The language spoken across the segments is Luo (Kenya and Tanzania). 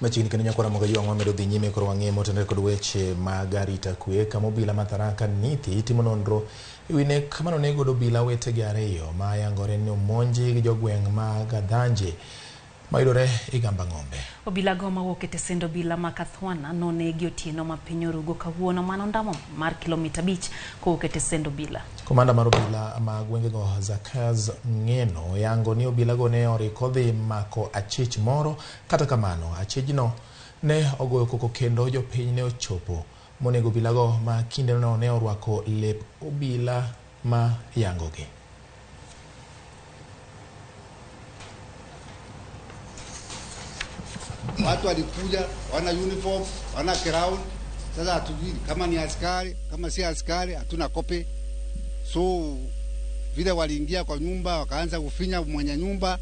Machiegni kendo nyakwara moga ywang' wamedo dhi nyime koro wang'e motenore kod weche mag arita kwe kama obila ma Tharaka Nithi timo nonro ewi nek manoneg godo obila wetegi ariyo ma yangore ni omonji gi jogweng' ma Gathanje mayudore Igamba Ng'ombe. Obila go mawuok e tesend obila ma Kathwana nonegi otieno ma piny orugo kawuono mano ndamo mar kilomita 5 kowuok e tesend obila. Komanda mar obila ma gwengego Zakaz Ng'eno yango ni obilago ne oriko dhi mako achich moro, kata kamano achijno ne ogoyo koko kendo jopiny ne ochopo monego obilago ma kindeno ne orwako lep obila ma yangogi. Watu walikuja wana uniform, wana crown. Sasa hatujui kama ni askari kama si askari, hatuna kopi. So vile waliingia kwa nyumba wakaanza kufinya mwenye nyumba.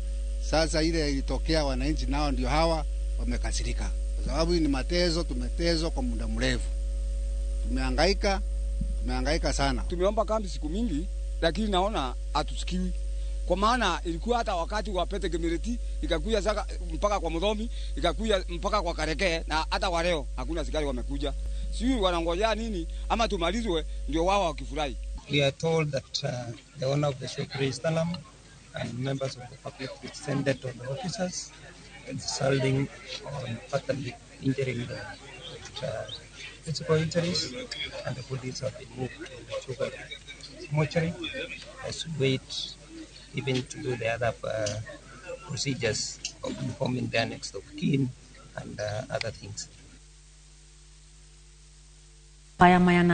Sasa ile ilitokea, wananchi nao ndio hawa wamekasirika, kwa sababu ni mateso, tumetezwa kwa muda mrefu, tumehangaika, tumehangaika sana. Tumeomba kambi siku mingi, lakini naona hatusikiwi, kwa maana ilikuwa hata wakati wa Pete Gemireti ikakuja saka mpaka kwa Mudhomi, ikakuja mpaka kwa Kareke, na hata wa leo hakuna askari wamekuja. Sijui wanangojea nini, ama tumalizwe ndio wao wakifurahi. We are told that the owner of the shop raised alarm and members of the public descended on the officers, resulting on fatally injuring them with physical injuries, and the bodies have been moved to the mortuary as we wait even to do the other procedures of informing their next of kin and other things. Mayana.